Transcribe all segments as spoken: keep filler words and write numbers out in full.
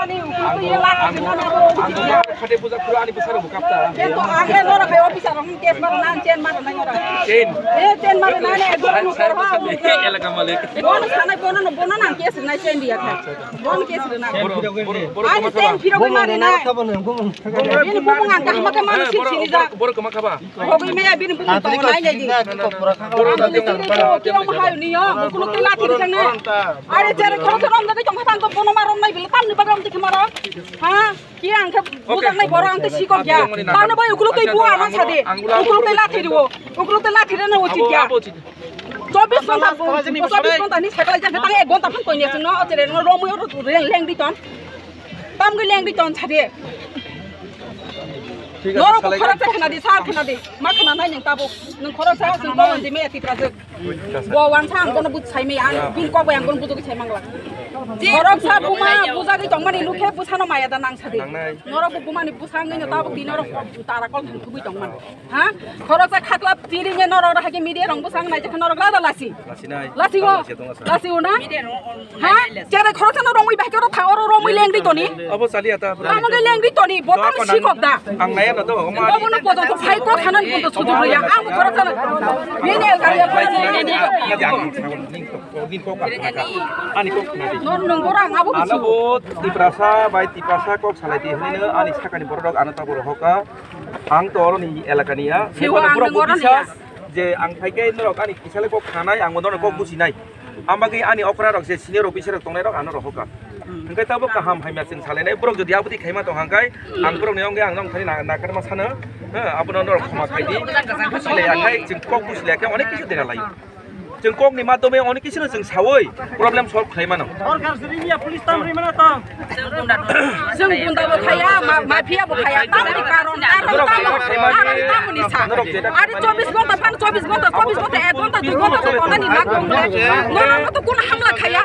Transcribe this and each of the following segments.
Ang, ang, ang, ang, khate puja khura ani bwsarok bo kapta. Chain. Eh, chain mari nai, eh, dua nung terha. Elaka malik. Bono sanai, bono no, bono nang case rinai, chain dia kha. Bono case rinai. Boro, boro, boro. Ani chain phiro ko mari nai. Ini bumung ang kahma ke manu sip sini ja. Boro, boro kama khaba. Hogwi me bini bumung tong nai nai di. Boro, boro. Kilo mahal ni yo, kulo kila thiri jang na. Are jere khoro khoro amda tong khatan to bono marom nai bil tam ni bagram ti khmaro. Ha? Ki ang khe bujak nai boro ang te sikok ya. Tano bai ukulo tei bua na sade. Ukulo tei lathi riwo. Ukulo tei lathi rena ucit ya. Chobis ghonta, chobis ghonta ni sakla jang tang ek ghonta phan konya sino otere no romui ro leng di ton. Tam gi leng di ton sade. Norok khorok sa khna di, sa khna di. Ma khna nai nang tabuk. Nang khorok sa sing ko di me ati prajak. Bo wansa ang kono bujsai me, ang bin kok bai ang kono bujok sai mangla. Khoroksa buma bujagwi tongmani lukhe bwsano maya da nang sadi. Nangnai. Norok bo bumani bwsang nini tabuk di norok tara kol thang thubui tongmani. Ha? Khoroksa khakla tiri nge norok hake media rong bwsang nai jekha norok lada lasi. Lasinai. Lasi go. Lasi go na? Ha? Jere khoroksa no romui bahai kero thang oro romui lengri toni. Abo chaliya ta. Tamo ge lengri toni, botam sikok da. Ang naya no to. Abo no bodo to phai ko thanan ko to sudu ya. Ang khoroksa no. Nini el kariya. Ani kok khna di. Nor nung borang abo. Ano bo Tiprasa bai Tiprasa kok salai di hwnwi no ani sakani borok ano ta borok hoka. Ang to oroni elakani ya. Siwa ang borok nung oroni ya. Bisas je ang phaikhe norok ani kisale kok khanai ang bono kok businai. Ambagwi ani okra rok je senior officer rok tongnai rok ano rok hoka. Hwnkhe tabo kaham hamya chwng salainai borok jodi abodi khaima tong hangkai ang borok ni ongke ang nong thani nakarma sano. Abono norok khoma khaidi. Busilai akhai chwng kok busilai akhai onek kisu dera laio. Chwng kokni madhyome onek kisino chwng sawi problem solve khlai mano. Sorkar sri miya police tam ri mano tam. Chwng gunda bo khaya, ma-, mafia bo khaya, tamni karon, karon tamo, karon tamoni sa. Ari chobbish ghonta phan chobbish ghonta, chobbish ghonta ek ghonta dui ghonta to tonani mak tongle. Norok to kun hamla khaya.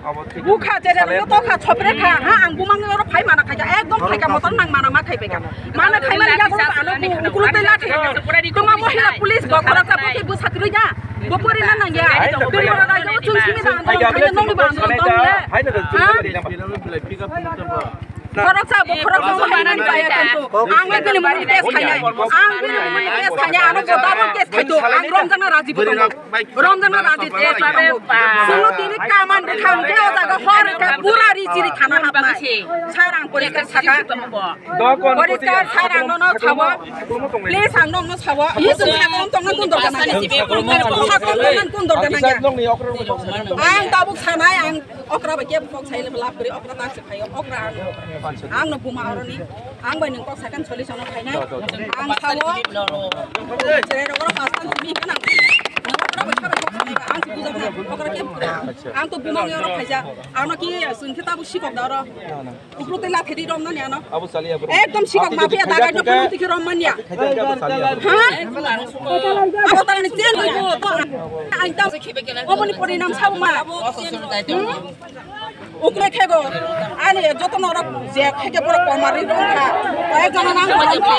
Abo thik. Bukha jere no tokha chopre kha, ha ang bumang oro phai mana khaja, ekdom phaika motor nang mana ma khai peka. Mana khai mana ya ano bu ukulo tei lathi. Tuma mohila police bo khorok sa bokhe bu satri ja. Bo pori na nang ya. Tei ora da yo chung simi da ano khai nong ba ano tong le. Ha? Khorok sa bo khorok sa mana kaya kanto. Ang le bini muni test khanya. Ang bini muni test khanya ano bo double test khaito. Ang rom jana raji bo. Romjana raji te sabe. Suno tini kaman bwkhang ke o jaga hor ka pura ri chiri thana hapnai. Sar ang poriskar saka. Poriskar sar ang nono sawa. Please ang nono sawa. Hi sung sakom tong nang kun dorkar nang. Sakom tong nang kun dorkar nang. Ang tabuk sanai ang okra ba ke kok sai le lap kri okra tak se phayo okra ang. Ang no buma oroni. Ang bai nwng kok second solution o khainai. Ang sao. Cherai rok oro pastan simi hwnka nang. Nwng okra bai sabai kok sanai ba. Ang si bujak na. Okra ke bukra. Ang to bumang oro khaija. Ano ki sun khe tabu sikok da oro. Ukru tei lathi di rom nani ano. Abo chali abo. Ekdom sikok mafia dagai no pun tikhi rom mania. Ha? Abo tarani chen bai bo. Ang tam. Omoni pori nam sao ma. Ukle khego, ani joto norok je khege borok komari rong kha. Koi jono nang kha.